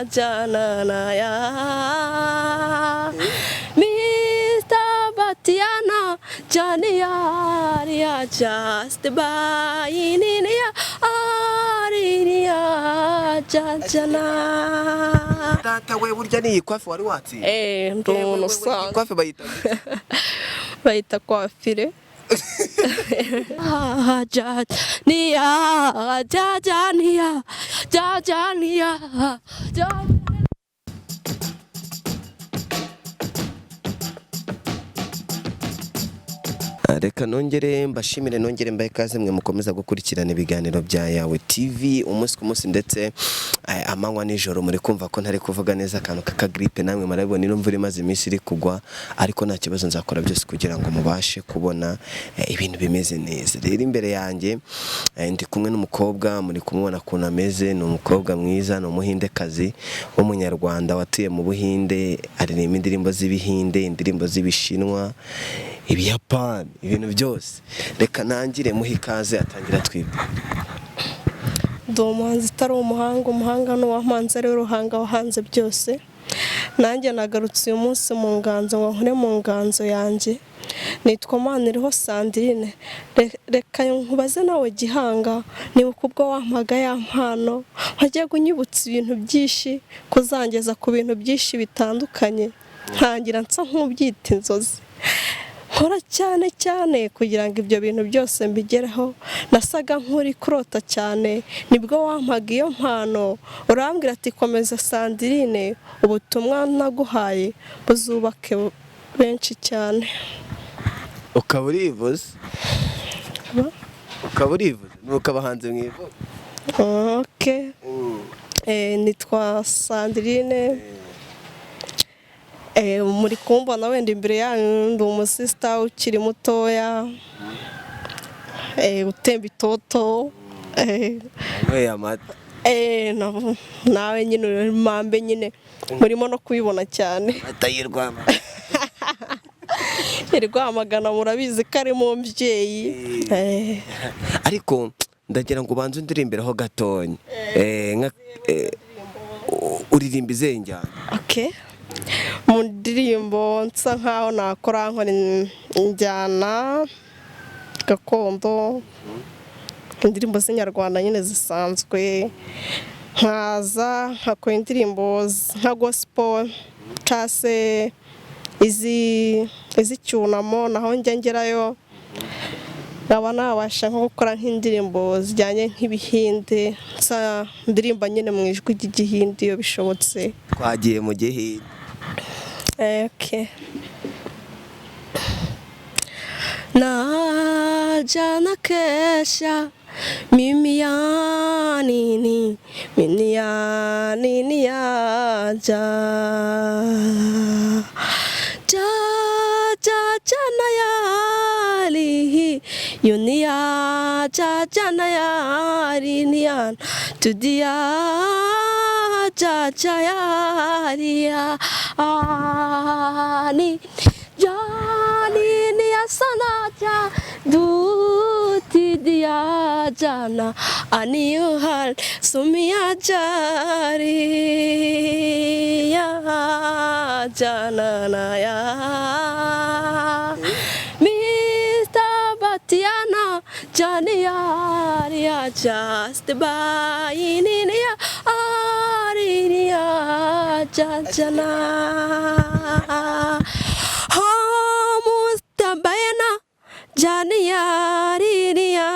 Jananaya Mr. Batiana Janiaria just by Ninia Arinia Jajana. Data we, burya ni iyi coiffe wari watsinze? Eh, ndi umuntu usanzwe. Coiffe bayita? Bayita coiffure. Jajania Jajania Jajania Ja. Reka nongere mbashimire, nongere mbahe ikaze mwe mukomeza gukurikirana ibiganiro bya Yawe TV umunsi ku munsi ndetse amanywa nijoro. Muri kumva ko ntari kuvuga neza, akantu k'akagrippe, namwe murabibona, ino mvura imaze iminsi iri kugwa, ariko nta kibazo, nzakora byose kugira ngo mubashe kubona ibintu bimeze neza. Rero imbere yanjye ndi kumwe n'umukobwa, muri kumubona ukuntu ameze. Ni umukobwa mwiza, ni umuhindekazi w'umunyarwanda watuye mu Buhinde, aririmba indirimbo z'Ibihinde, indirimbo z'Ibishinwa, Ibiyapani, ibintu byose. Reka nangire muhe ikaze, atangira twibwira. Ndi umuhanzi utari umuhanga, umuhanga ni uwahanze, ari we Ruhanga wahanze byose. Nanjye nagarutse uyu munsi mu nganzo ngo nkore mu nganzo yanjye. Nitwa Maniriho Sandrine. Reka nkubaze nawe Gihanga, nibuka ubwo wampaga ya mpano, wajyaga unyibutsa ibintu byinshi, kuzangeza ku bintu byinshi bitandukanye, ntangira nsa nk'ubyita inzozi, nkora cyane cyane kugira ngo ibyo bintu byose mbigereho. Nasaga nk'uri kurota cyane, nibwo wampaga iyo mpano, urambwira ati: "Komeza Sandrine, ubutumwa naguhaye buzubake benshi cyane." Ukaba urivuze, ukaba urivuze, nuko abahanzi mwivuga. Okay. Nitwa Sandrine. Muri kumbona wenda imbere yanyu, ndi umusista ukiri mutoya, utemba itoto. Anyweye amata. Nawe nyine uri mambe nyine, murimo no kubibona cyane. Amata y'Irwama. I Rwamagana murabizi ko ari mu mbyeyi. Ariko ndagira ngo ubanze undirimbireho gatonya. Nka uririmba izihe njyana? Okay. Mu ndirimbo nsa nkaho nakora, nkora injyana gakondo, indirimbo z'inyarwanda nyine zisanzwe, nkaza nkakora indirimbo nka gospel cyangwa se iz'icyunamo, naho njya ngerayo nkaba nabasha nko gukora nk'indirimbo zijyanye nk'ibihinde, nsa ndirimba nyine mu ijwi ry'igihinde iyo bishobotse. Twagiye mu Gihinde. Okay. Naja kesha mimi ya nini, mimi ya nini, ya ja ja ja ja na yali yunia ja ja na yali nian tudia ja ja yali ya ani jani ni asana ja duti dia jana ani hal sumia jari ya jana na ya Mr. Batiana Jani ya just by ni ya ari ya jana ho mustabayana jani yari ya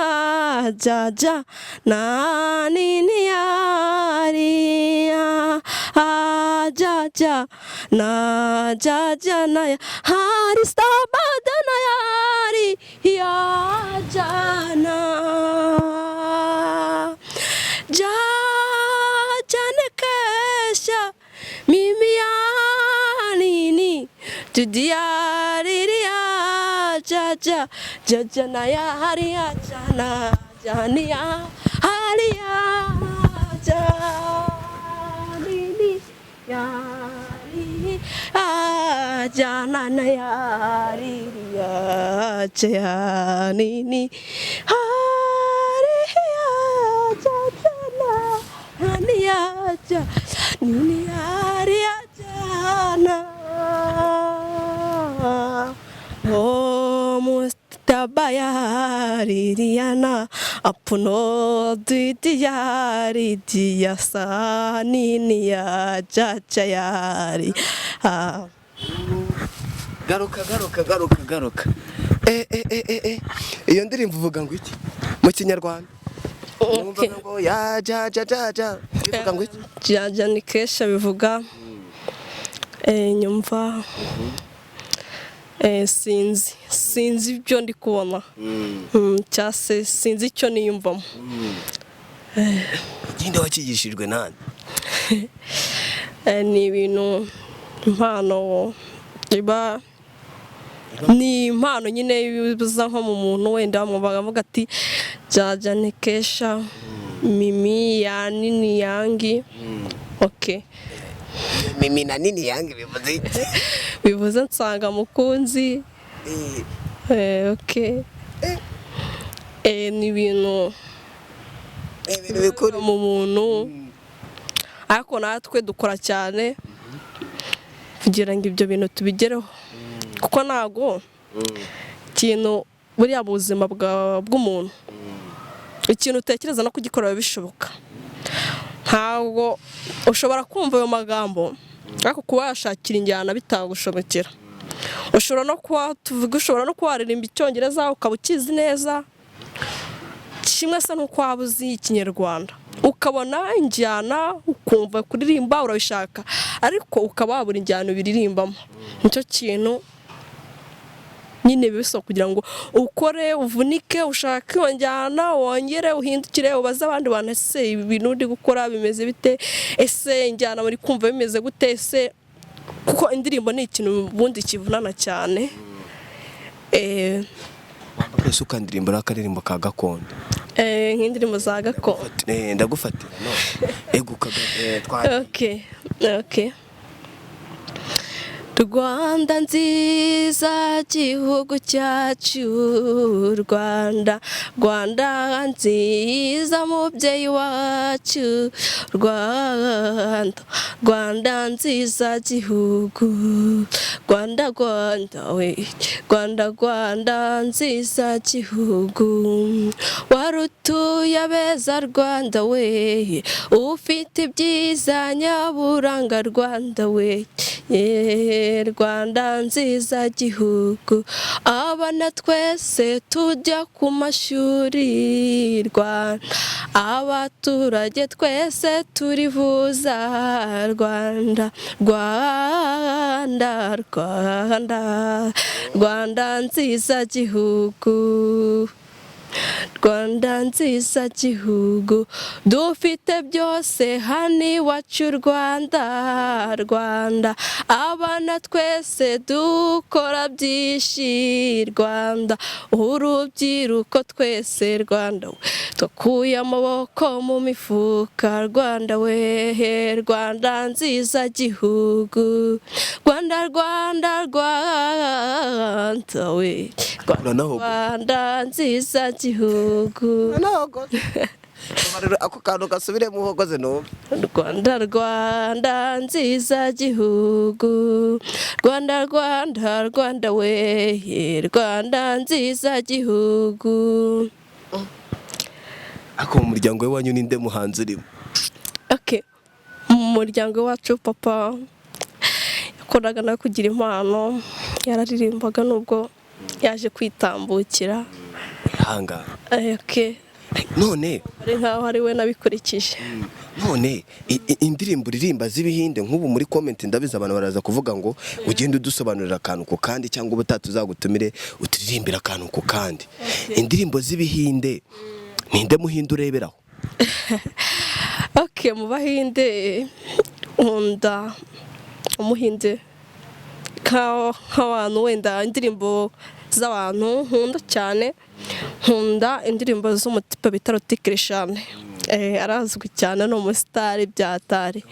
jaja na ni yari ya jaja na jaja na ya hari stabadana yari ya jana ja jana kesha mimi ya nini tudiariria jaja jaja na ya haria jana jania haria janini yari jana na yari ya janini haria jana hania ja. nini yari yajana o mustabayari riyana apuno didiyari diyasa nini ya jajayari. Ah. Garuka, garuka, garuka, garuka. Eh eh eh eh eh, iyo ndirimbo uvuga ngo iki mu Kinyarwanda? Numvaga ngo ya ja ja ja ja, bivuga ngo iki? Jaja ni kesha bivuga nyumva sinzi ibyo ndi kubona, cyangwa se sinzi icyo niyumvamo. Ikindi, wakigishijwe nande? Ni ibintu impano iba ni impano nyine iza nko mu muntu, wenda bamwumva ati jaja ni kesha mimi ya nini yangi, okay. Mimi na nini yange bivuze iki? Bivuze nsanga mukunzi. Okay. Ni ibintu Ni ibintu bikuri mu muntu, ariko natwe dukora cyane kugira ngo ibyo bintu tubigereho, kuko ntago ikintu buriya buzima bw'umuntu, ikintu utekereza no kugikora biba bishoboka. Ntabwo ushobora kumva ayo magambo, ariko kuba washakira injyana bitagushobokera. Ushobora no kuba, tuvuge, ushobora no kuba waririmba Icyongereza ukaba ukizi neza kimwe se n'uko waba uzi Ikinyarwanda, ukabona injyana, ukumva kuririmba urabishaka, ariko ukaba wabura injyana ubiririmbamo. Nicyo kintu nyine bisaba kugira ngo ukore, uvunike, ushake iyo njyana, wongere uhindukire ubaze abandi bantu: "Ese ibi bintu uri gukora bimeze bite? Ese injyana muri kumva bimeze gute?" Ese kuko indirimbo ni ikintu ubundi kivunana cyane. Wese ukandirimbura akaririmbo ka gakondo. Nk'indirimbo za gakondo? Ndagufatira no eguka twagiye. Okay. Rwanda nziza, gihugu cyacu, Rwanda, Rwanda nziza, mubyeyi wacu, Rwanda, Rwanda nziza, gihugu, Rwanda, Rwanda we, Rwanda, Rwanda nziza, gihugu, warutuye abeza, Rwanda we, ufite ibyiza nyaburanga, Rwanda we, ye, Rwanda nziza, gihugu, abana twese tujya ku mashuri, Rwanda, abaturage twese turivuza, Rwanda, Rwanda, Rwanda, Rwanda nziza, gihugu, Rwanda nziza, gihugu, dufite byose hano iwacu, Rwanda, Rwanda, abana twese dukora byinshi, Rwanda, urubyiruko twese, Rwanda we, twakuye amaboko mu mifuka, Rwanda we, Rwanda nziza, gihugu, Rwanda, Rwanda, Rwanda we, Uranahogo. Rwanda nziza, gihugu. Rero ako kantu gasubire muhogoze numve. Rwanda, Rwanda nziza, gihugu, Rwanda, Rwanda, Rwanda we, Rwanda nziza, gihugu. Ako mu muryango w'iwanyu ninde muhanzi urimo? Okay, mu muryango wacu papa yakundaga no kugira impano, yararirimbaga nubwo yaje kwitambukira. Ihangane. Okay. None ari nkaho ari we nabikurikije. None indirimbo uririmba z'ibihinde, nk'ubu muri comment ndabizi abantu baraza kuvuga ngo ugende udusobanurira akantu ku kandi, cyangwa ubutaha tuzagutumire uturirimbire akantu ku kandi. Indirimbo z'ibihinde, ninde muhinde ureberaho? Okay, mu bahinde nkunda umuhinde nk'abantu wenda indirimbo z'abantu nkunda cyane, nkunda indirimbo z'umutipe bita Hrithik Roshan. Arazwi cyane, ni umusitari byatari.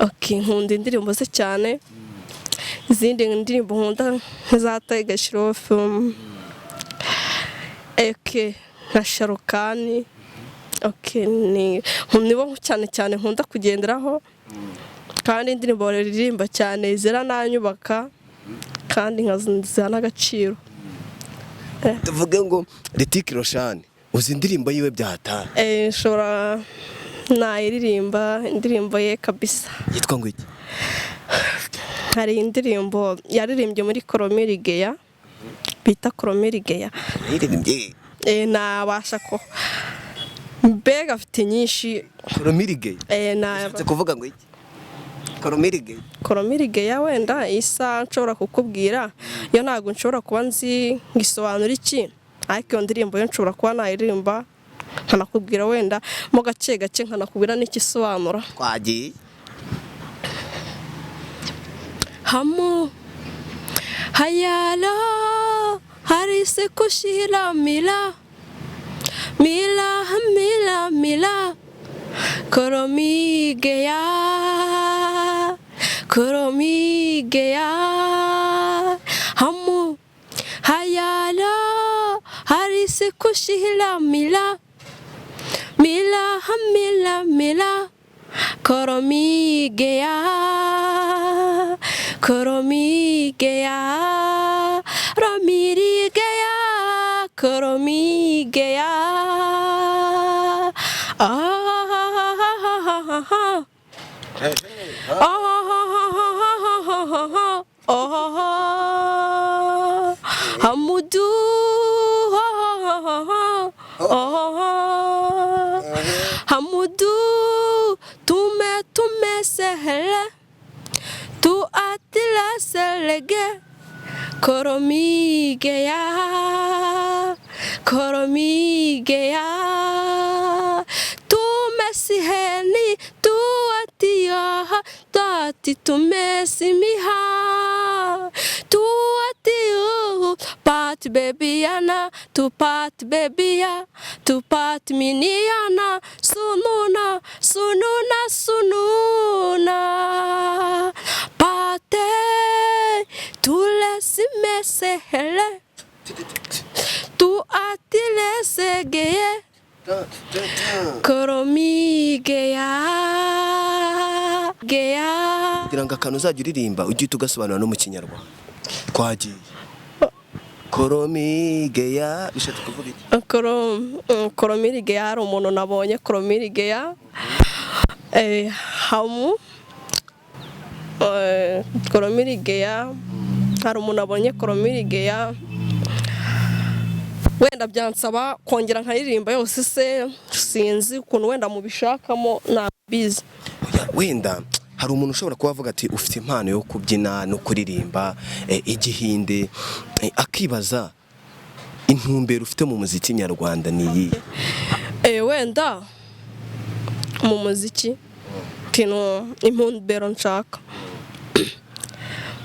Okay, nkunda indirimbo ze cyane. Izindi ndirimbo nkunda nk'iza Tiger Shroff, okay, nka Shah Rukh Khan. Okay, ni nibo cyane cyane nkunda kugenderaho. Kandi indirimbo baririmba cyane zirananyubaka kandi nkaziha n'agaciro. Tuvuge ngo Hrithik Roshan, uzi indirimbo yiwe byahatari? Nshobora nayiririmba indirimbo ye kabisa. Yitwa ngo iki? Hari indirimbo yaririmbye muri Koromirigeya bita Koromirigeya. Yayiririmbye? Nabasha ko mbega afite nyinshi. Koromirige? Ushatse kuvuga ngo iki, Koromirige? Koromirigeya wenda isa nshobora kukubwira yo, ntabwo nshobora kuba nzi ngo isobanura iki, ariko iyo ndirimbo yo nshobora kuba nayiririmba nkanakubwira wenda mo gake gake, nkanakubwira n'icyo isobanura. Twagiye. Hamu hayala hari se kushira mila mila mila mila koromigeya koromigeya hamu hayala hari se kushira mila mila mila mila koromigeya koromigeya romirigeya koromigeya ah. Oh, Hamudu, oh, Hamudu, tume tume sehele, tu atila selege, koromigeya, koromigeya, tume siheni, tu atiyaha, tati tume simiha, tu atiyu, pat bebiana, tu pat bebia, tu pat miniana, sununa, sununa, sununa, pate, tule simesehele, tu atile segeye, koromigeya, geya. Kugira ngo akantu uzajya uririmba ujye uhita ugasobanura no mu Kinyarwanda. Twagiye. Koromigeya bishatse kuvuga iki? Koromirigeya, hari umuntu nabonye koromirigeya, hamu koromirigeya, hari umuntu abonye koromirigeya. Wenda byansaba kongera nkaririmba yose se, sinzi ukuntu wenda mubishakamo, ntabizi. Oya, wenda hari umuntu ushobora kuba avuga ati ufite impano yo kubyina no kuririmba igihinde, akibaza intumbero ufite mu muziki nyarwanda ni iyihe? Wenda mu muziki ikintu intumbero nshaka,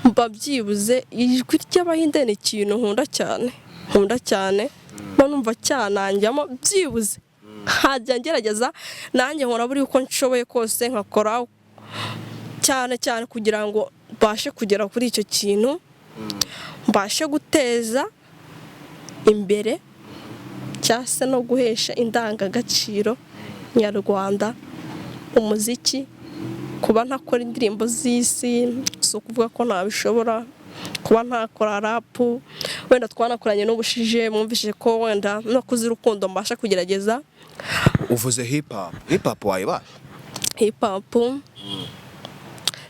mba byibuze ijwi ry'Abahinde ni ikintu nkunda cyane, nkunda cyane, mba numva cyananjyamo, byibuze nkajya ngerageza nanjye nkora buri uko nshoboye kose, nkakora cyane cyane kugira ngo mbashe kugera kuri icyo kintu, mbashe guteza imbere cyangwa se no guhesha indangagaciro nyarwanda umuziki. Kuba ntakora indirimbo z'isi si ukuvuga ko ntabishobora kuba ntakora rap. Wenda twanakoranye n'ubushije, mwumvise ko wenda no kuzi urukundo mbasha kugerageza. Uvuze hip hop, hip hop wayibasha? Hip hop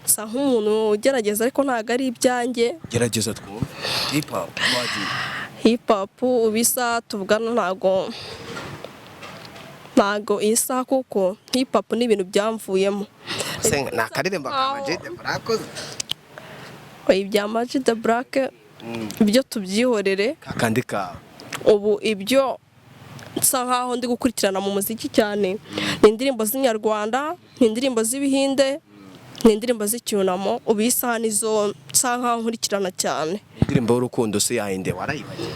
nsa nk'umuntu ugerageza, ariko ntabwo ari ibyanjye. Gerageza twumve hip hop, twagiye. Hip hop ubisa tuvugana ntago iyi saha, kuko hip hop ni ibintu byamvuyemo. Se ni akaririmbo ka Ama G The Black uzi? Oya, ibya Ama G The Black ibyo tubyihorere. Kakandi kawe. Ubu ibyo nsa nkaho ndi gukurikirana mu muziki cyane ni indirimbo z'inyarwanda, ni indirimbo z'ibihinde, ni indirimbo z'icyunamo. Ubu iyi saha nizo nsa nkaho nkurikirana cyane. Indirimbo y'urukundo se yayinde warayibagiwe?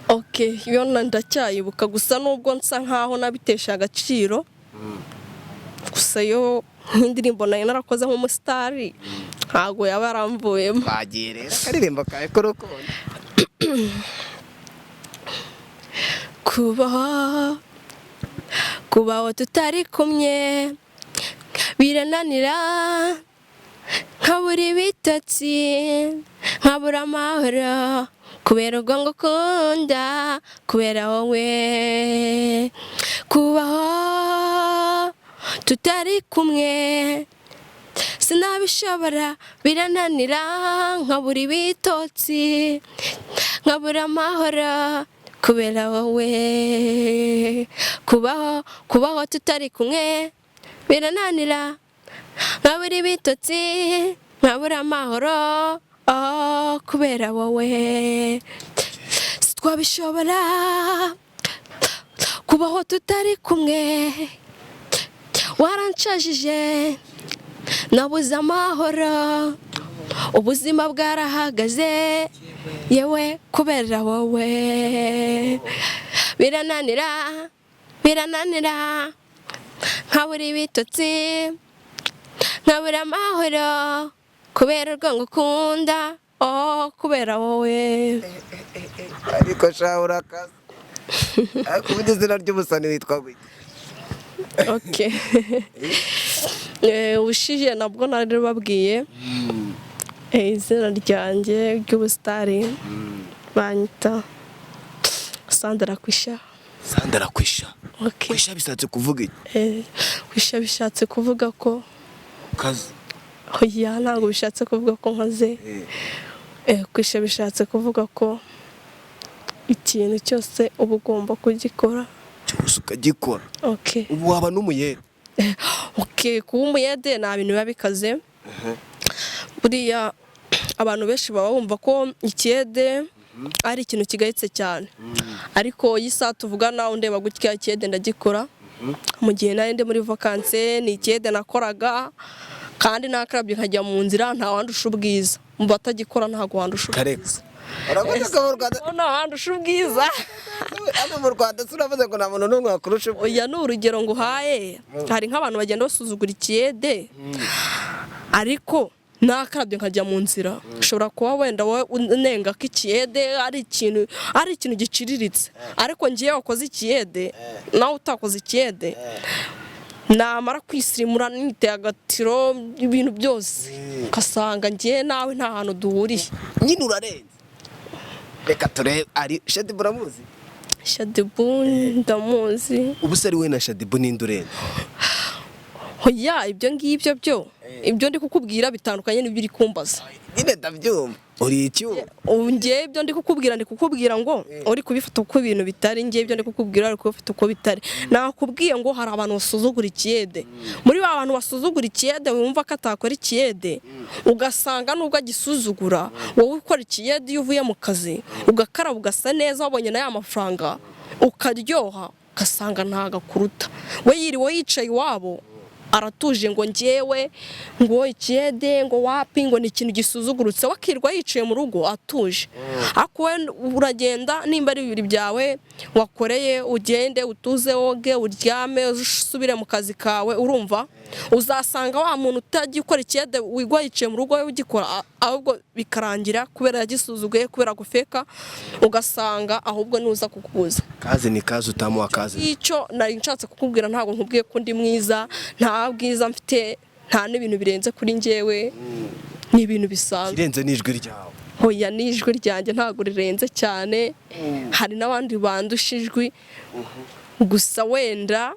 Ok, yo ndacyayibuka gusa nubwo nsa nkaho nabitesha agaciro. Gusa yo nk'indirimbo nari narakoze nk'umusitari ntabwo yaba yaramvuyemo. Twagiye rero, akaririmbo kawe k'urukundo. Kuba Kubaho tutari kumwe birananira, nkabura ibitotsi, nkabura amahoro, kubera urwo ngukunda, kubera wowe. Kubaho tutari kumwe sinabishobora, birananira, nkabura ibitotsi, nkabura amahoro, kubera wowe. Kubaho tutari kumwe birananira, nkabura ibitotsi, nkabura amahoro, oh, kubera wowe. Sitwabishobora kubaho tutari kumwe, waranshajije, nabuze amahoro, ubuzima bwarahagaze, yewe, kubera wowe. Birananira, birananira, nkabura ibitotsi, nkabura amahoro, kubera urwo ngukunda, oh, kubera wowe. Ariko sha, urakaze. Ariko ubundi izina ry'umusani witwa gute? Okay. Ubushize nabwo nari babwiye izina ryanjye ry'ubusitari, banyita Sandra Kwisha. Sandra Kwisha. Okay. Kwisha bishatse kuvuga iki? Kwisha bishatse kuvuga ko Kazi. Oya, ntabwo bishatse kuvuga ko nkoze. Kwisha bishatse kuvuga ko ikintu cyose uba ugomba kugikora. Cyose ukagikora. Okay. Ubu waba n'umuyede? Okay, kuba umuyede nta bintu biba bikaze. Buriya abantu benshi baba bumva ko ikiyede ari ikintu kigayitse cyane, ariko iyi saha tuvugana undeba gutya, ikiyede ndagikora. Mu gihe nari ndi muri vacances, ni ikiyede nakoraga, kandi nakarabye nkajya mu nzira, nta wandusha ubwiza. Mu batagikora ntabwo wandusha Kareka. ubwiza. Uravuze ko mu Rwanda Nta wandusha ubwiza. Hano mu Rwanda se uravuze ngo nta muntu n'umwe wakurusha ubwiza? Oya, ni urugero nguhaye. Hari nk'abantu bagenda basuzugura ikiyede, ariko nakarabye nkajya mu nzira, ushobora kuba wenda wowe unenga ko ikiyede ari ikintu giciriritse, ariko ngiye wakoze ikiyede nawe utakoze ikiyede, namara kwisirimura niteye agatiro, ibintu byose, ugasanga ngiye nawe nta hantu duhuriye. Nyine urarenze. Reka turebe, ari Shaddyboo, uramuzi? Shaddyboo ndamuzi. Ubu se ari we na Shaddyboo, ninde urenze? Oya, ibyo ngibyo byo, ibyo ndi kukubwira bitandukanye n'ibyo uri kumbaza. Nyine ndabyumva, uri icyuma. Ubu ngewe ibyo ndi kukubwira, ndi kukubwira ngo uri kubifata uko ibintu bitari. Ngewe ibyo ndi kukubwira uri kubifata uko bitari. Nakubwiye ngo hari abantu basuzugura ikiyede. Muri ba bantu basuzugura ikiyede, wumva ko atakora ikiyede, ugasanga nubwo agisuzugura, wowe ukora ikiyede, iyo uvuye mu kazi ugakaraba, ugasa neza, wabonye na ya mafaranga, ukaryoha, ugasanga ntago akuruta. We yiriwe yicaye iwabo aratuje, ngo ngewe ngo ikiyede ngo wapi, ngo ni ikintu gisuzugurutse, wakirwa yicaye mu rugo atuje. Ariko we uragenda, nimba ari bibiri byawe wakoreye, ugende utuze, woge, uryame, usubire mu kazi kawe. Urumva uzasanga wa muntu utajya ukora ikiyede wigwa yicaye mu rugo, we ugikora, ahubwo bikarangira kubera yagisuzuguye, kubera gufeka, ugasanga ahubwo nuza kukubuza. Kazi ni kazi, utamuha kazi. Icyo nari nshatse kukubwira, ntabwo nkubwiye ko ndi mwiza, nta bwiza mfite, nta n'ibintu birenze kuri njyewe, ni ibintu bisanzwe. Irenze n'ijwi ryawe. Hoya, n'ijwi ryanjye ntabwo rirenze cyane, hari n'abandi bandusha ijwi, gusa wenda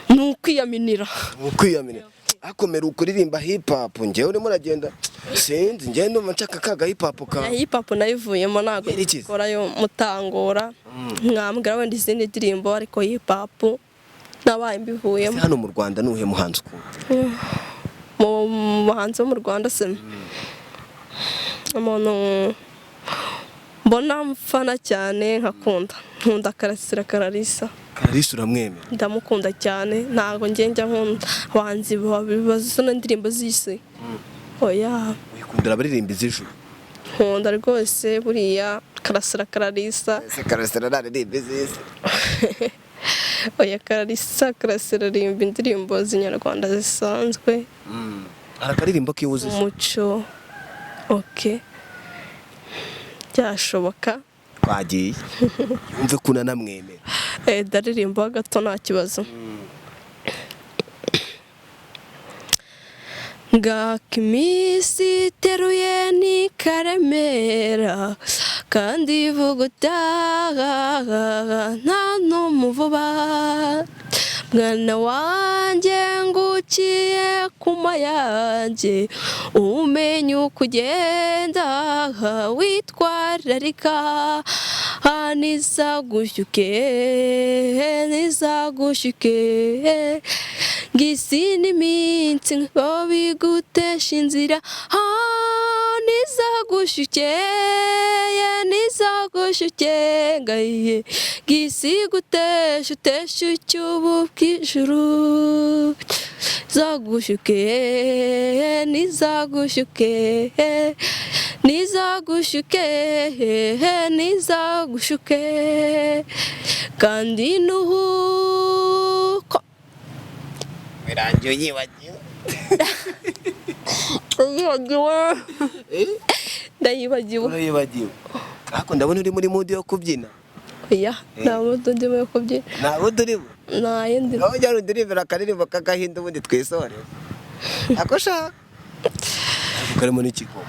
ni ukwiyaminira. Ukwiyamira akomera ukuririmba hip hop. Njyewe urimo uragenda, sinzi, njyewe ndumva nshaka kaga hip hop ka Hip hop nayivuyemo, ntabwo Kubera iki? ngikorayo. Mutangora mwambwira wenda izindi ndirimbo, ariko hip hop nabaye mbivuyemo. Hano mu Rwanda nuhe muhanzi ukunda? Mu bahanzi bo mu Rwanda se, umuntu mbona mfana cyane nkakunda, nkunda Karasira Kararisa. Clarisse uramwemera? Ndamukunda cyane. Ntabwo njye njya nkunda abahanzi bazana indirimbo z'isi, oya. Wikundira abaririmba iz'ijuru? Nkunda rwose buriya Karasira Kararisa. Ese Karasira naririmba iz'isi? Oya, Kararisa, Karasira aririmba indirimbo z'inyarwanda zisanzwe. Hari akaririmbo kiwe uzi se? Umuco, okay, byashoboka. Twagiye, yumve ko unanamwemera. Ndaririmba gato, nta kibazo. Ngaka iminsi iteruye ntikaremera kandi ivuga utaha nta n'umuvuba. Mwana wanjye, nguciye kuma yanjye, umenye uko ugenda witwararika, ntizagushyuke, ntizagushyuke. Ngisi n'iminsi ngo bigutesha inzira, ntizagushyuke, ntizagushyuke ngaye. Ngisi gutesha utesha icyubu bw'ijuru, zagushyuke, ntizagushyuke, ntizagushyuke, ntizagushyuke. Kandi nuhuko Birangiye uyibagiwe. Ndayibagiwe, ndayibagiwe. Urayibagiwe, ariko ndabona uri muri mood yo kubyina. Oya, nta mood ndimo yo kubyina. Nta mood urimo? Nta yindi. Aho ujya uririmbira akaririmbo k'agahinda, ubundi twisore ako shaka, ariko karimo n'ikigo.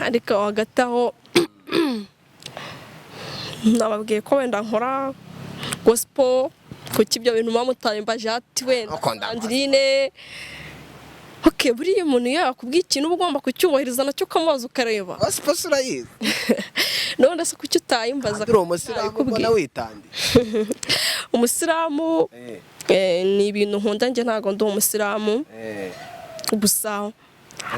Ariko hagati aho nababwiye ko wenda nkora gospel, kuki ibyo bintu muba mutayimbaje ati wenda Ukunda. Sandrine? Ok, buriya umuntu iyo yakubwiye ikintu uba ugomba kucyubahiriza nacyo, ukamubaza ukareba. Gospel se urayizi? None se kuki utayimbaza? Uri umusilamu ubona witandiye. Umusilamu? Ni ibintu nkunda njye, ntabwo ndi umusilamu. Gusa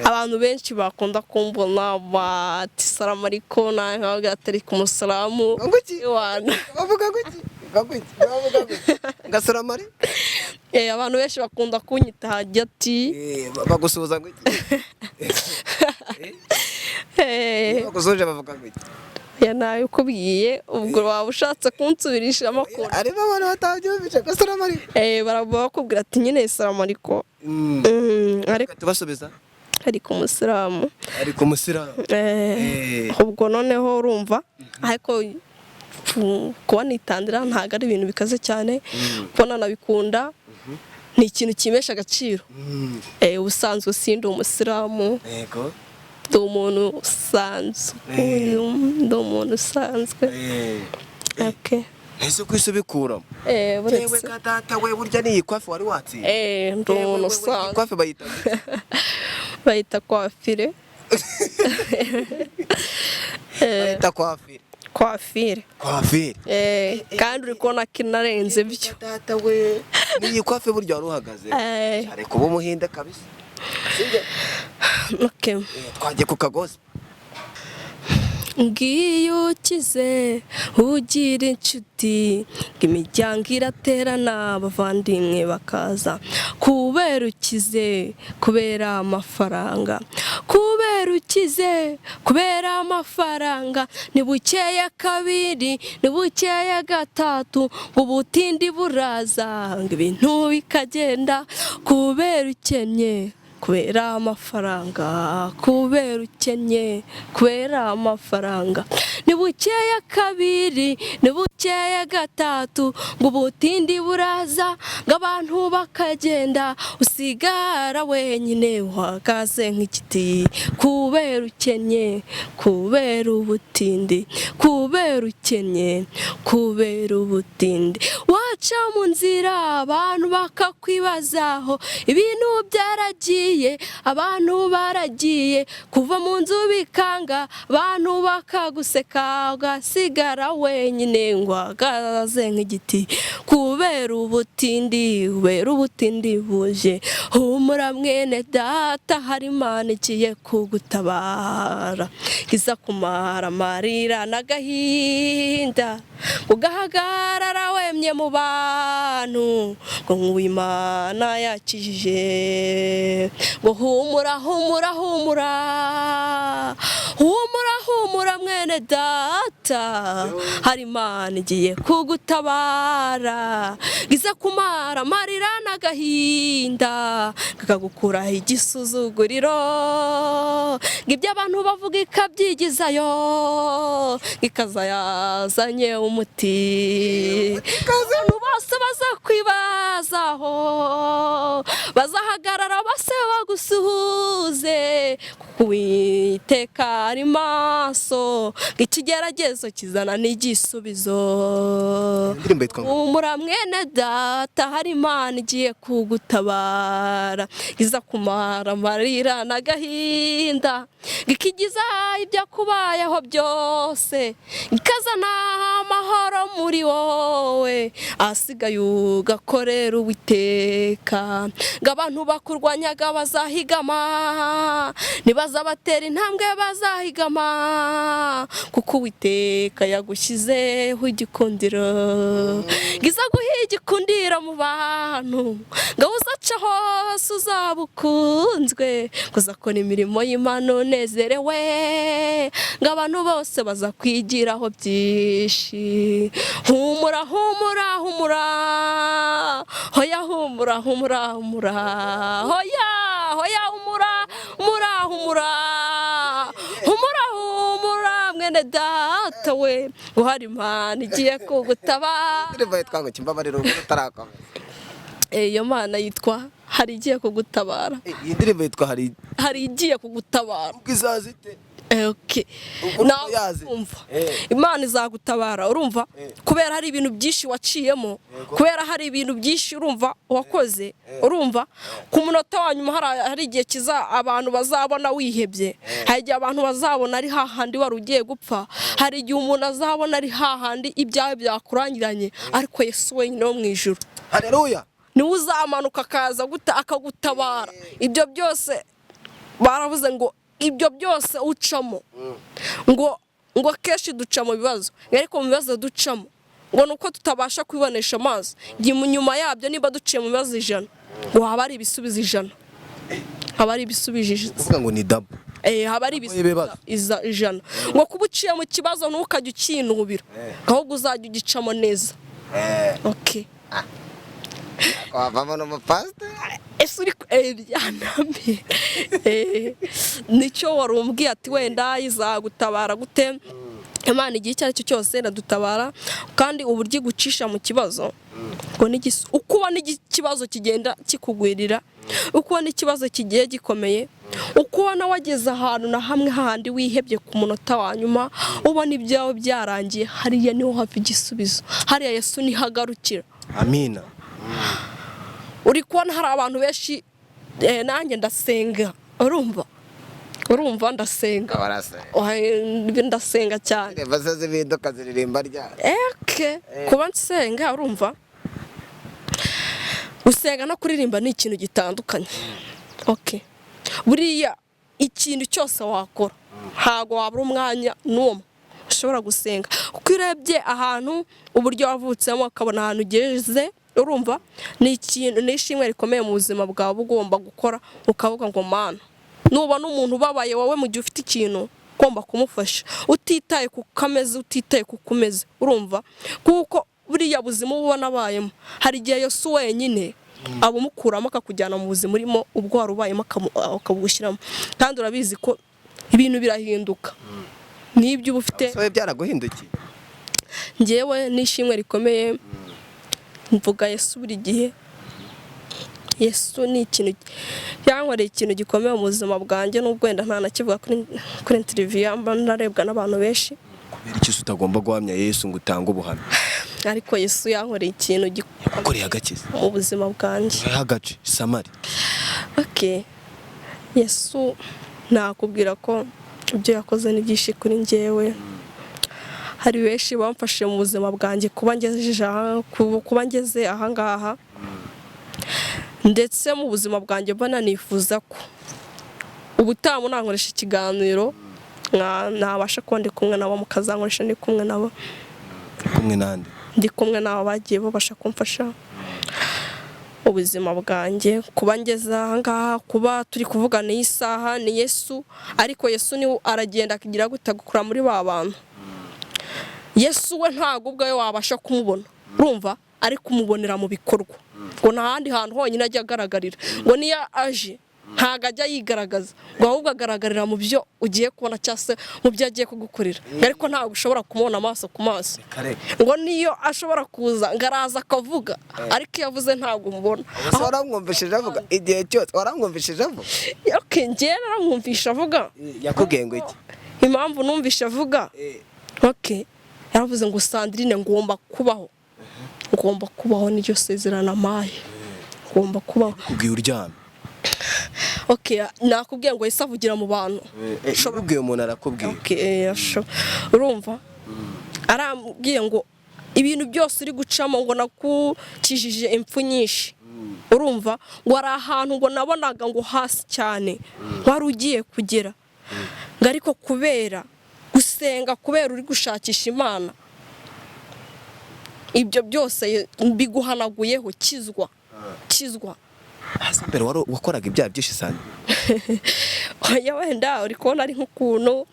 abantu benshi bakunda kumbona bati salamu, ariko nawe nkababwira atari ku musilamu. Ngo iki? Iwana. Bavuga guki? Bavuga guki? Bavuga guki ngasaramari? Abantu benshi bakunda kunyita hajyati. Bagusuhuza ngo iki? Bagusuhuje bavuga ngo iki? Ya, nawe ukubwiye ubwo waba ushatse kunsubirishamo amakuru. Harimo abantu batabyumvise gasaramari. Baravuga, bakubwira ati nyine salamu ariko ariko Tubasubiza. Ariko umusilamu. Ariko umusilamu. Ubwo noneho urumva, ariko kuba nitandira ntabwo ari ibintu bikaze cyane, kubona nabikunda ni ikintu kimesha agaciro. Ubusanzwe sindi umusilamu. Ndi umuntu usanzwe. Ndi umuntu usanzwe. Okay. Ese ko isi ubikuramo? Eh, Yewe buretse ka data we, burya ni iyi kwafi wari watsinze. Ndi umuntu Iyi usanzwe. kwafi bayita? Bayita kwafire. Bayita kwafire? Kwafire. Kwafire. Kandi uri kubona ko inarenze byo. Data we, n'iyi kwafi burya wari uhagaze. Ari kuba umuhinde kabisa, sibyo? Okay. Twagiye ku kagozi. Ngiyo ukize ugira inshuti, imiryango iraterana, abavandimwe bakaza kubera ukize, kubera amafaranga, kubera ukize, kubera amafaranga. Ni bukeya kabiri, ni bukeya gatatu, ngo ubutindi buraza, ngo ibintu bikagenda kubera ukennye, kubera amafaranga, kubera ukennye, kubera amafaranga. Ni bukeya kabiri, ni bukeya gatatu, ngo ubutindi buraza, ngo abantu bakagenda, usigara wenyine uhagaze nk'igiti kubera ukennye, kubera ubutindi, kubera ukennye, kubera ubutindi. Waca mu nzira abantu bakakwibazaho, ibintu byaragiye, abantu baragiye, kuva mu nzu bikanga, abantu bakaguseka, ugasigara wenyine ngo uhagaze nk'igiti kubera ubutindi, kubera ubutindi buje. Humura mwene data, hari Imana igiye kugutabara, iza kumara amarira n'agahinda, ugahagarara wemye mu bantu ngo nk'uwo Imana yakijije, ngo humura, humura, humura, humura, humura mwene data. data, hari Imana igiye kugutabara, iza kumara amarira n'agahinda, kakagukuraho igisuzuguriro, ngo ibyo abantu bavuga ikabyigizayo, ikaza yazanye umuti, abantu bose bazakwibazaho, bazahagarara bose bagusuhuze, kuko Uwiteka ari maso, ngo ikigeragezo kizana n'igisubizo. Indirimbo yitwa ngo Humura mwene data, hari Imana igiye kugutabara, iza kumara amarira n'agahinda, ikigiza ibyo kubayeho byose, ikazana amahoro muri wowe, ahasigaye ugakorera Uwiteka. Ngo abantu bakurwanyaga bazahigama, ntibazabatera intambwe bazahigama, kuko Uwiteka yagushyizeho igikundiro, ngo iza guha igikundiro mu bantu, ngo aho uzaca hose uzaba ukunzwe, ngo uzakora imirimo y'Imana unezerewe, ngo abantu bose bazakwigiraho byinshi. Humura, humura, humura, hoya, humura, humura, humura, hoya, hoya, humura, humura, humura, humura, humura, mwene data we, ngo hari Imana igiye kugutabara. Indirimbo yitwa ngo kimbabarira ubwo utarakomeza. Iyo Mana yitwa hari igiye kugutabara. Iyi ndirimbo yitwa hari Hari igiye kugutabara. Ubwo izaza ite? Okay. Ubwo Nawe yazi. urumva Eh. Imana izagutabara, urumva, kubera hari ibintu byinshi waciyemo, kubera hari ibintu byinshi, urumva, wakoze, urumva, ku munota wa nyuma hari igihe kiza abantu bazabona wihebye, hari igihe abantu bazabona ari hahandi wari ugiye gupfa, hari igihe umuntu azabona ari hahandi ibyawe byakurangiranye, ariko Yesu wenyine wo mu ijuru Haleluya. niwe uzamanuka akaza akagutabara. Ibyo byose baravuze ngo ibyo byose ucamo, ngo akenshi duca mu bibazo, ariko mu bibazo ducamo ngo ni uko tutabasha kubibonesha amaso. Nyuma yabyo, niba duciye mu bibazo 100, ngo haba hari ibisubizo 100, haba hari ibisubizo 100. Kuvuga ngo ni double. Haba hari ibibazo. ibisubizo 100. Ngo kuba uciye mu kibazo ntukajye ukinubira, ahubwo uzajya ugicamo neza. Okay. Wavamo n'umupasiteri. Ese uri byanamye. Nicyo wari umbwiye ati wenda izagutabara gute? Imana igihe icyo ari cyo cyose iradutabara, kandi uburyo igucisha mu kibazo ngo uko ubona ikibazo kigenda kikugwirira, uko ubona ikibazo kigiye gikomeye, uko ubona wageze ahantu na hamwe hahandi wihebye ku munota wa nyuma, ubona ibyawe byarangiye, hariya niho hava igisubizo, hariya Yesu niho agarukira. Amina. Uri kubona hari abantu benshi, nanjye ndasenga, urumva ndasenga. Barase. Ndasenga cyane. Indirimbo ze z'ibiduka ziririmba ryari? Eke kuba nsenga, urumva, gusenga no kuririmba ni ikintu gitandukanye. Okay, buriya ikintu cyose wakora ntabwo wabura umwanya n'umwe ushobora gusenga, kuko iyo urebye ahantu uburyo wavutsemo ukabona ahantu ugeze, urumva, ni ikintu, ni ishimwe rikomeye mu buzima bwawe uba ugomba gukora, ukavuga ngo Mana, nubona umuntu ubabaye, wowe mu gihe ufite ikintu ugomba kumufasha, utitaye ku kameze, utitaye ku kumeze, urumva, kuko buriya buzima uba ubona abayemo, hari igihe Yesu wenyine abumukuramo akakujyana mu buzima urimo ubwo wari ubayemo, akabugushyiramo, kandi urabizi ko ibintu birahinduka n'ibyo uba ufite. So byaraguhindukiye? Ngewe n'ishimwe rikomeye, mvuga Yesu buri gihe. Yesu ni ikintu yankoreye, ikintu gikomeye mu buzima bwanjye, n'ubwo wenda ntanakivuga kuri interview mba narebwa n'abantu benshi. Kubera iki se utagomba guhamya Yesu ngo utange ubuhamya? Ariko Yesu yankoreye ikintu gikomeye Yagukoreye agakiza. mu buzima bwanjye. Agace samari. Okay. Yesu nakubwira ko ibyo yakoze ni byinshi kuri njyewe. Hari benshi bamfashije mu buzima bwanjye kuba ngeze ahangaha, ndetse mu buzima bwanjye mbona nifuza ko ubutaha munankoresha ikiganiro nabasha kuba ndi kumwe nabo, mukazankoresha ndi kumwe nabo. Kumwe nande? Ndi kumwe nabo bagiye babasha kumfasha ubuzima bwanjye kuba ngeze ahangaha, kuba turi kuvugana iyi saha ni Yesu. Ariko Yesu niwe aragenda akagira gute, agukura muri ba bantu. Yesu we ntabwo ubwawe wabasha kumubona, urumva, ariko umubonera mu bikorwa. Ngo nta handi hantu honyine ajya agaragarira, ngo niyo aje ntabwo ajya yigaragaza, ngo ahubwo agaragarira mu byo ugiye kubona cyangwa se mu byo agiye kugukorera, ariko ntabwo ushobora kumubona amaso ku maso. Ngo niyo ashobora kuza, ngo araza akavuga, ariko iyo avuze ntabwo umubona. Ubuse waramwumvishije avuga igihe cyose? Waramwumvishije avuga? Okay, njyewe naramwumvisha avuga. Yakubwiye ngo iki? Impamvu numvishe avuga, okay, yaravuze ngo: "Sandrine, ngomba kubaho, ngomba kubaho, niryo sezerano amaye, ngomba kubaho." Kubwiye uryamye? Okay, nakubwiye ngo Yesu avugira mu bantu. Ubwiye umuntu arakubwiye. Okay, urumva, arambwiye ngo ibintu byose uri gucamo, ngo nakukijije impfu nyinshi, urumva, ngo hari ahantu ngo nabonaga ngo hasi cyane wari ugiye kugera, ngo ariko kubera gusenga, kubera uri gushakisha Imana, ibyo byose mbiguhanaguyeho. Kizwa, kizwa. Hasi mbere wari wakoraga ibyaha byinshi cyane? Oya, wenda uri kubona ari nk'ukuntu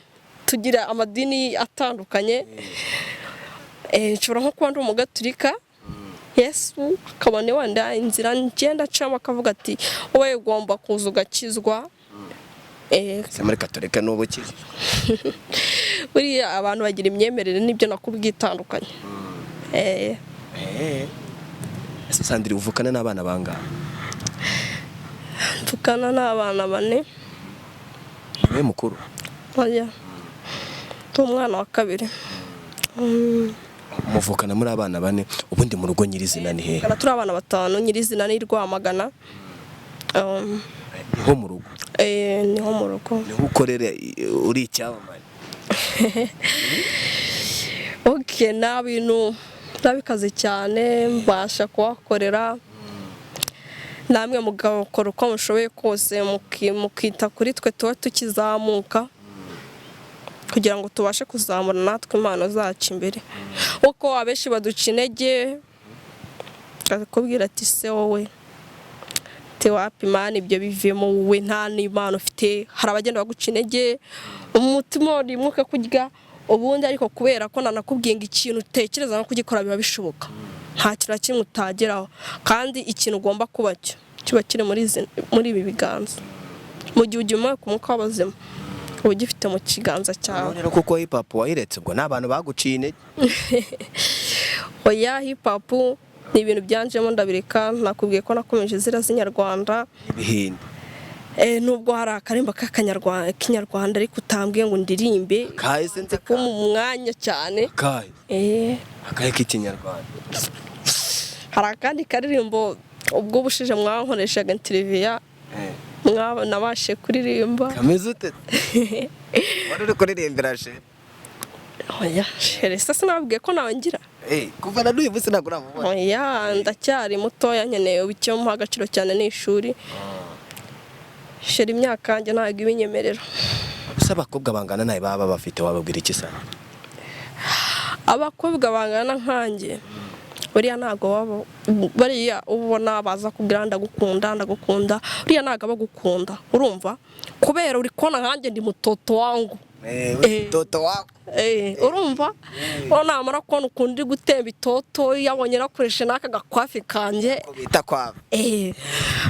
tugira amadini atandukanye. Nshobora nko kuba ndi umugaturika, Yesu akabona wenda inzira ngenda acamo, akavuga ati: "Wowe ugomba kuza ugakizwa." Ese muri Katolika n'ubu ukijijwe? Buriya abantu bagira imyemerere, n'ibyo nakubwiye, itandukanye. Ese Sandrine, uvukana n'abana bangahe? Mvukana n'abana bane. Niwe mukuru? Oya, ndi umwana wa kabiri. Muvukana muri abana bane. Ubundi mu rugo nyirizina ni hehe? Tuvukana turi abana batanu. Nyirizina ni Rwamagana. Niho mu rugo? Niho mu rugo. Niho ukorera, uri icyamamare? Ok, nta bintu ndabikaze cyane, mbasha kuhakorera. Namwe mugakora uko mushoboye kose, mukita kuri twe tuba tukizamuka, kugira ngo tubashe kuzamura natwe impano zacu imbere, kuko abenshi baduca intege, akakubwira ati: "Se wowe te wapi imana, ibyo bivemo, wowe nta n'impano ufite." Hari abagenda baguca intege, umutima rimwe ukakurya ubundi. Ariko kubera ko nanakubwiye ngo ikintu utekereza no kugikora biba bishoboka, nta kintu na kimwe utageraho. Kandi ikintu ugomba kuba cyo kiba kiri muri ibi biganza. Mu gihe ugihumeka umwuka w'abazima, uba ugifite mu kiganza cyawe. Rero kuko hip hop wayiretse, ubwo ni abantu baguciye intege? Oya, hip hop ni ibintu byanjemo ndabireka. Nakubwiye ko nakomeje ziriya z'inyarwanda. Ibihinde. Nubwo hari akarimba k'akanyarwanda k'inyarwanda, ariko utambwiye ngo ndirimbe. Kahise nzi. Ko mu mwanya cyane. Kahe? Akahe k'ikinyarwanda? Hari akandi karirimbo ubwo ubushize mwankoreshaga interview nabashe kuririmba. Kameze ute? Wari uri kuririmbira she? Oya, chéri se sinababwiye ko nawe ngira. Kuva na n'uyu munsi ntabwo uramubona? Oya, ndacyari mutoya, nkeneye icyo muha agaciro cyane ni ishuri. Chéri, imyaka yanjye ntabwo ibinyemerera. Gusa abakobwa bangana nawe baba bafite, wababwira iki se? Abakobwa bangana nkanjye buriya ntabwo baba bariya ubona baza kubwira "ndagukunda, ndagukunda". Uriya ntabwo aba agukunda, urumva, kubera uri kubona nkanjye ndi mutoto wangu. Toto wako. Urumva, uwo namara kubona ukuntu uri gutemba itoto, yabonye nakoreshe n'aka gakwafi kanjye. Ko bita kwabo.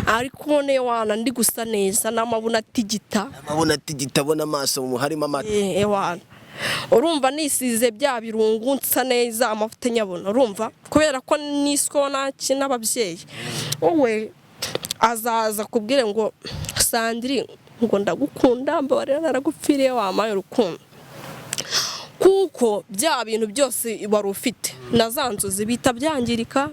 Ari kubona wana ndi gusa neza n'amabuno atigita. Amabona atigita, abona amaso harimo amata. Wana urumva nisize bya birungu, nsa neza, amavuta nyabona, urumva, kubera ko niswe naki n'ababyeyi, wowe azaza kubwire ngo: "Sandrine, ngo ndagukunda, mbabarira, naragupfiriye, wampaye urukundo." Kuko bya bintu byose wari ufite na za nzozi bita byangirika,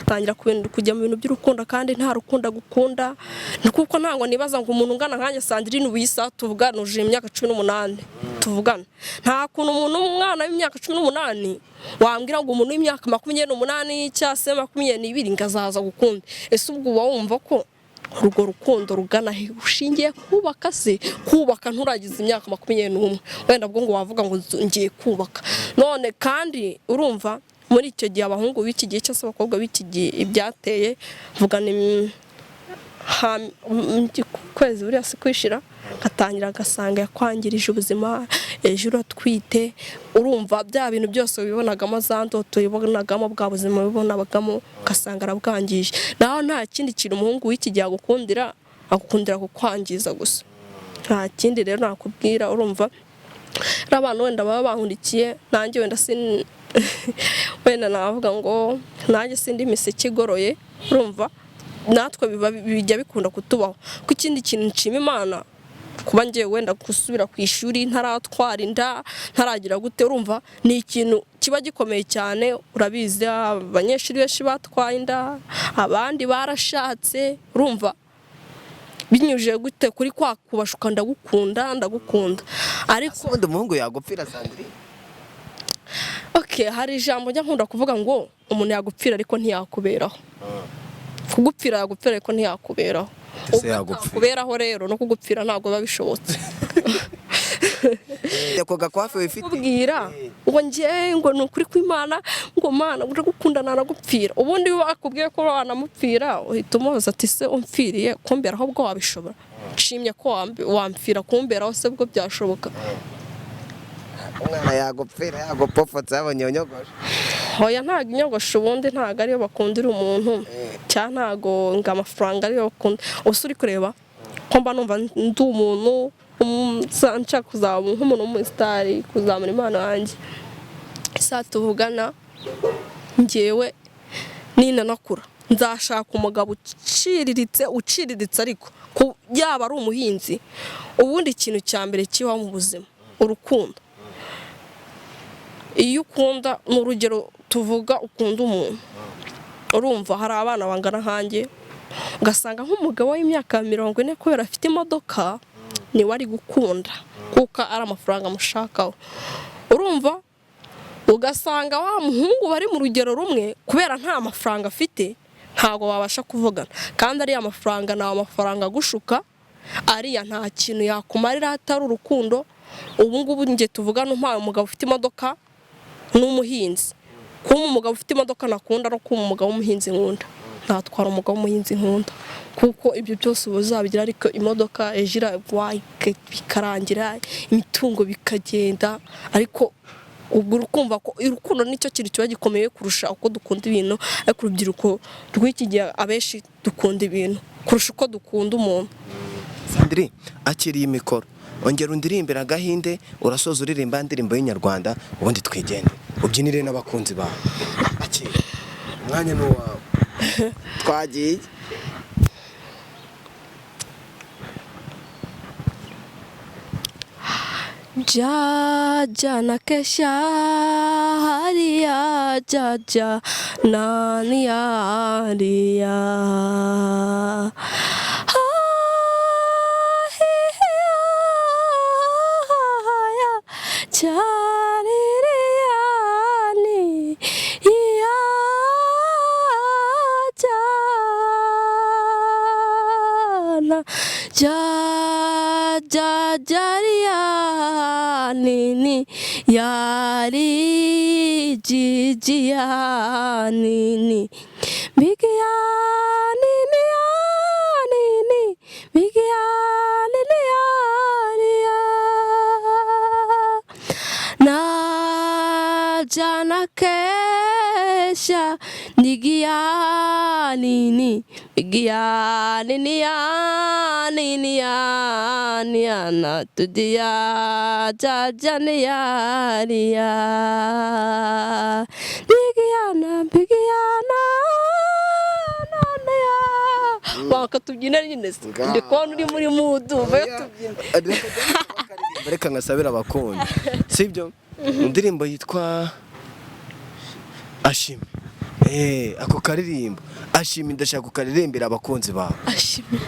atangira kujya mu bintu by'urukundo kandi nta rukundo agukunda. Ni kuko ntabwo nibaza ngo umuntu ungana nkanjye Sandrine ubu iyi saha tuvugana, uje imyaka 18 tuvugana, nta kuntu umuntu umwana w'imyaka 18 wambwira ngo umuntu w'imyaka 28 cyangwa se 22 ngo azaza gukunda. Ese ubwo uba wumva ko urwo rukundo rugana he? Ushingiye kubaka se? Kubaka nturagize imyaka 21, wenda bwo ngo wavuga ngo ngiye kubaka none. Kandi urumva muri icyo gihe abahungu b'iki gihe cyangwa se abakobwa b'iki gihe ibyateye, mvuga ni Kwezi buriya si kwishira, agatangira agasanga yakwangirije ubuzima, ejo uratwite. Urumva bya bintu byose wibonagamo, za ndoto wibonagamo, bwa buzima wibonagamo, ugasanga arabwangije. Naho nta kindi kintu umuhungu w'iki gihe agukundira, agukundira kukwangiza gusa, nta kindi. Rero nakubwira, urumva ari abantu wenda baba bankurikiye, nanjye wenda sin wenda navuga ngo nanjye sindi imiseke igoroye. Urumva natwe biba bijya bikunda kutubaho. Ko ikindi kintu nshima Imana, kuba ngiye wenda gusubira ku ishuri ntaratwara inda, ntaragira gute, urumva ni ikintu kiba gikomeye cyane. Urabizi, abanyeshuri benshi batwaye inda, abandi barashatse. Urumva binyujije gute kuri kwa kubashuka, ndagukunda, ndagukunda, ariko Ubundi umuhungu yagupfira, Sandrine? Okay, hari ijambo njya nkunda kuvuga ngo umuntu yagupfira ariko ntiyakuberaho. Kugupfira yagupfira ariko ntiyakuberaho. Ese Ubwo yagupfira? atakuberaho rero, no kugupfira ntabwo biba bishobotse. Ako gakwafe wifite. Kubwira ngo njye ngo ni ukuri kw'Imana, ngo Mana ndagukunda nanagupfira. Ubundi iyo bakubwiye ko wanamupfira, uhita umubaza ati: "Se umpfiriye kumberaho bwo wabishobora?" Nshimye ko wampfira, kumberaho se bwo byashoboka? Umwana yagupfira yagupfopfotse, yabonye iyo nyogosho. Hoya, ntabwo inyogosho ubundi ntabwo ariyo bakundira umuntu, cyangwa ntabwo ngo amafaranga ariyo bakunda. Ubu uri kureba ko mba numva ndi umuntu nshaka kuzaba nk'umuntu w'umusitari, kuzamura impano yanjye. Isaha tuvugana, ngewe ninanakura nzashaka umugabo uciriritse, uciriritse, ariko yaba ari umuhinzi. Ubundi ikintu cya mbere kibaho mu buzima, urukundo. Iyo ukunda, ni urugero tuvuga, ukunda umuntu, urumva hari abana bangana nkanjye, ugasanga nk'umugabo w'imyaka 40, kubera afite imodoka niwe ari gukunda, kuko ari amafaranga amushakaho. Urumva ugasanga wa muhungu bari mu rugero rumwe, kubera nta mafaranga afite ntabwo babasha kuvugana. Kandi ariya mafaranga ni amafaranga agushuka, ariya nta kintu yakumarira atari urukundo. Ubu ngubu njye tuvugana, umpaye umugabo ufite imodoka n'umuhinzi, kuba umugabo ufite imodoka nakunda no kuba umugabo w'umuhinzi nkunda, natwara umugabo w'umuhinzi nkunda, kuko ibyo byose uba uzabigira, ariko imodoka ejo iragwa bikarangira, imitungo bikagenda. Ariko ubwo urukumva ko urukundo nicyo kintu kiba gikomeye kurusha uko dukunda ibintu. Ariko urubyiruko rw'iki gihe, abenshi dukunda ibintu kurusha uko dukunda umuntu. Sandrine, akiriye mikoro, ongera undirimbira agahinde. Urasoza uririmba indirimbo y'inyarwanda, ubundi twigende, ubyinire n'abakunzi bawe. Akira, umwanya ni uwawe, twagiye. Jaja na kesha hariya, jaja nani hariya. Chaririyani iya jana ja ja jariyani ni yari jijiyani ni bigiyani ni yani ni bigiyani ni yari ya na jana kesha nigiyani ni bigiyani ni yani ni yani yana tudiya jaja ni yari ya nigiyana bigiyana na na ya wakatubyina nyine se. Ndi kubona uri muri mood, uvayo tubyina. Reka ngasabira abakunzi, sibyo? Indirimbo yitwa Ashimi. Ako karirimbo Ashimi, ndashaka kukaririmbira abakunzi bawe. Ashimi.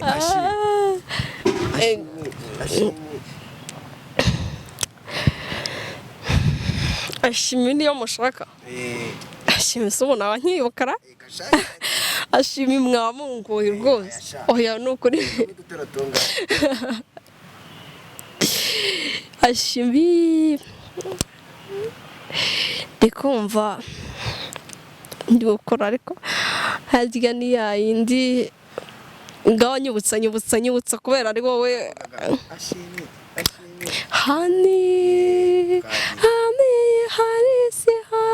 Ashimi. Ashimi, Ashimi. Ashimi niyo mushaka? Ashimi se ubu naba nkiyibukara? Gashaka. Ashimi mwamungoye rwose, oya, ni ukuri. Udutero tungana. Ashimi, ndi kumva ndi gukora, ariko Harya ni ya yindi, ngaho nyibutsa, nyibutsa, nyibutsa, kubera ari wowe. Hani hani harisi ha.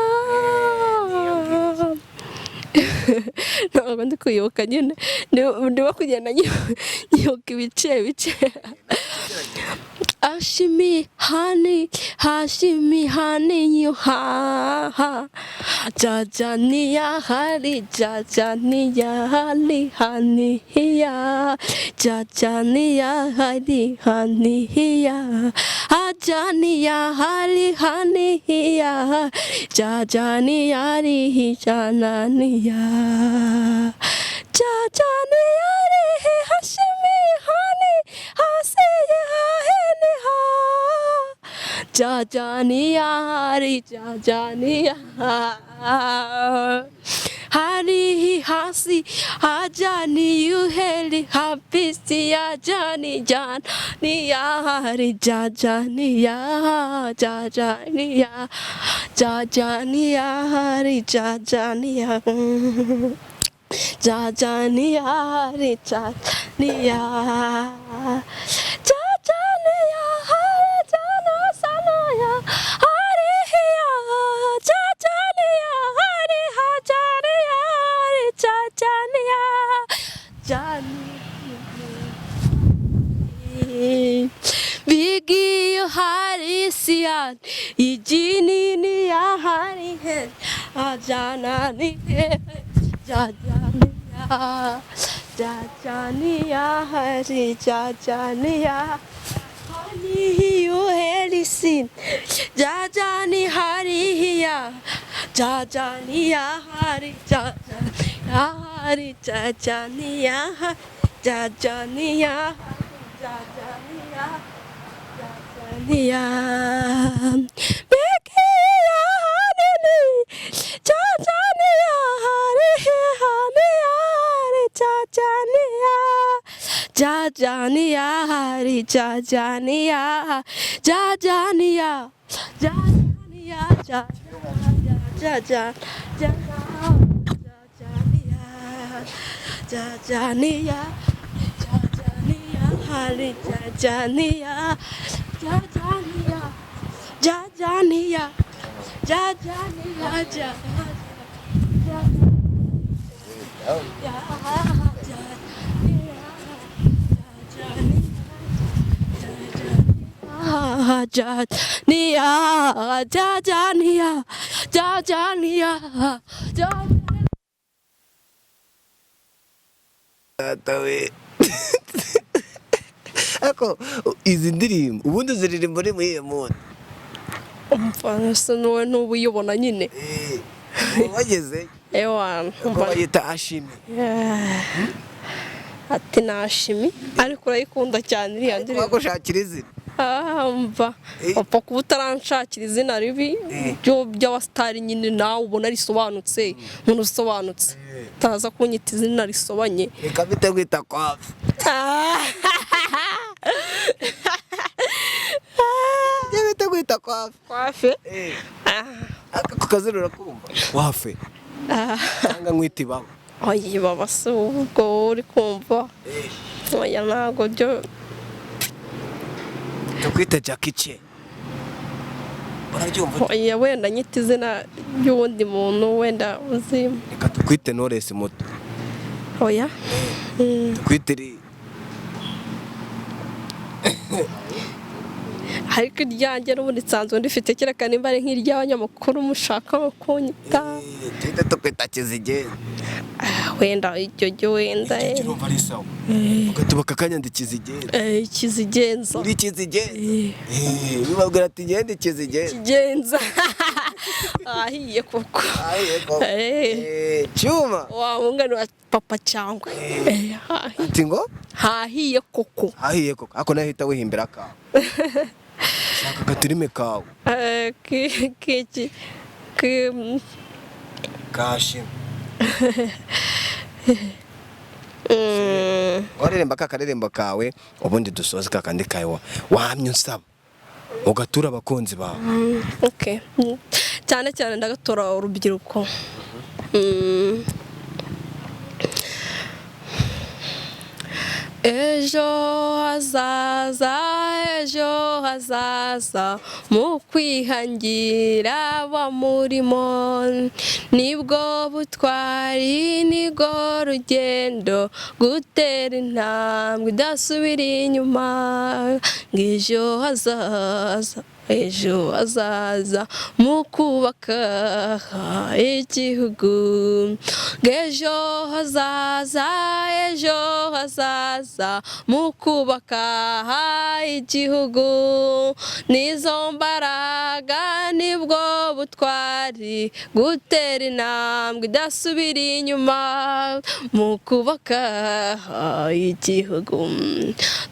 Ntabwo ndi kwibuka nyine, ndimo kugenda nyibuka ibice bice. Ashimi hani hashimi hani yuha ha jajaniya hari jajaniya hari hani hiya jajaniya hari hani hiya hajaniya hari hani hiya jajaniya hari jananiya jajaniya hari hashimi hani hasiye haheni ha jajaniya hari jajaniya hari hasi hajani yuheli hapisi ya jani jani ya hari jajani ya jajani ya jajani ya hari jajani ya jajani ya hari jajani ya jajani ya hari jana sana ya hari ya jajani ya hari hajani ya hari jajani ya jani Bigi hari siyan ijini ni ya hari he ajana ni he jajani ya jajani ya hari jajani ya hani yuheli sin jajani hari ya jajani ya hari jajani ya hari jajani ya jajani ya jajani ya jajani ya Beki ya hani jajani ya hari hani hari jajani ya jajani ya hari jajani ya jajani ya jajani ya jaja jajani ya jajani ya jajani ya hari jajani ya jajani ya jajani ya jajani ya jaja ya jajaniya jajaniya jajaniya. Data we, ariko izi ndirimbo ubundi ziririmba uri muri iyo mood? Umva se, nuwe ntuba uyibona nyine. Wageze Ewana. ko bayita Ashimi. Ati nashimi, ariko urayikunda cyane iriya ndirimbo. Bagushakira izina. Ah, umva, upfa kuba utaranshakira izina ribi by'abasitari nyine, nawe ubona risobanutse, umuntu usobanutse utaza kunyita izina risobanye. Reka mpite kwita kwafi. Njye mpite kwita kwafi. Kwafe. Aka kazina urakumva wafe, cyangwa nkwita ibaba? Oyi, baba se ubwo wowe uri kumva? Oya, ntabwo byo. Tukwita Jackie Chan, urabyumva? Oya, wenda nyita izina ry'uwundi muntu wenda uzi. Reka tukwite Knowless Moto. Oya. Tukwite iri. Ariko iryanjye n'ubundi nsanzwe ndifite, kereka nimba ari nk'iry'abanyamakuru mushaka kunyita. Tuhite tukwita Kizigenda. Ah, wenda iryo ryo wenda. Icyo urumva ari sawa, ugatuba akanyandika Kizigenda. Kizigenza. Uri Kizigenza. Bibabwira ati ngende Kizigenza. Kigenza ahiye koko. Ahiye koko. Cyuma. Wa mungani wa Papa Cyangwe. Hahiye. Ati ngo Hahiye koko. Ahiye koko, ako nawe hita wihimbira akawe, shaka agaturime kawe. Kiki Kashima. Waririmba ka karirimbo kawe, ubundi dusoze ka kandi kawe wahamye unsaba ugatura abakunzi bawe. Okay. Cyane cyane ndagatora urubyiruko. Ejo hazaza, ejo hazaza, mu kwihangira wa murimo, nibwo butwari, nibwo rugendo, gutera intambwe idasubira inyuma, ngo ejo hazaza, ejo hazaza, mu kubaka igihugu, ngo ejo hazaza, ejo hazaza, mu kubaka igihugu, nizo mbaraga, nibwo butwari, gutera intambwe idasubira inyuma, mu kubaka igihugu,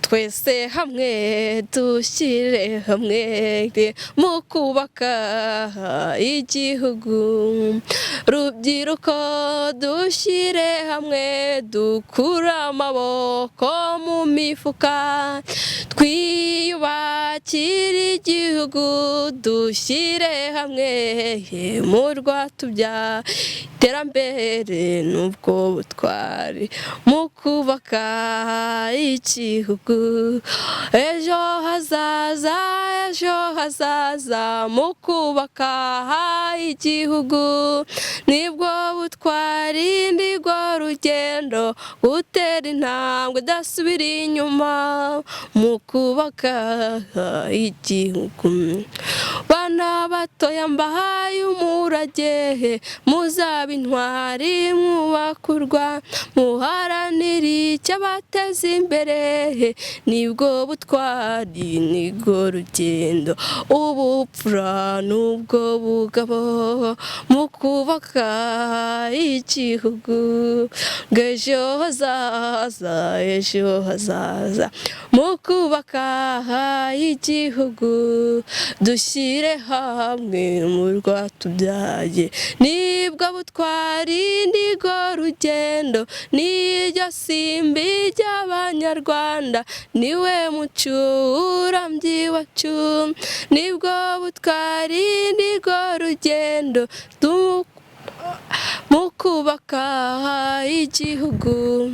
twese hamwe dushyire hamwe mu kubaka igihugu, rubyiruko dushyire hamwe, dukure amaboko mu mifuka, twiyubakire igihugu, dushyire hamwe mu rwatubyaye, iterambere n'ubwo butwari mu kubaka igihugu, ejo hazaza, ejo hazaza, mu kubaka igihugu, nibwo butwari, nibwo rugendo, gutera intambwe idasubira inyuma, mu kubaka igihugu. Bana batoya mbahaye umurage, muzaba intwari mwubakurwa, muharanire icyabateza imbere, nibwo butwari, nibwo rugendo, ubupfura n'ubwo bugabo, mu kubaka igihugu, ngo ejo hazaza, ejo hazaza, mu kubaka igihugu, dushyire hamwe mu rwatubyaye, nibwo butwari, nibwo rugendo, niryo simbi ry'Abanyarwanda, niwe muco urambye iwacu, nibwo butwari, nibwo rugendo, mu kubaka igihugu.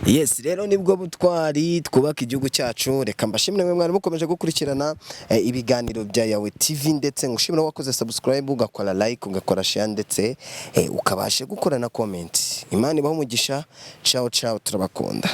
Yes, rero nibwo butwari, twubaka igihugu cyacu. Reka mbashimire mwe mwari mukomeje gukurikirana ibiganiro bya Yawe TV, ndetse ngushimire wakoze subscribe, ugakora like, ugakora share, ndetse ukabasha gukora na comment. Imana ibahe umugisha. Ciao ciao, turabakunda.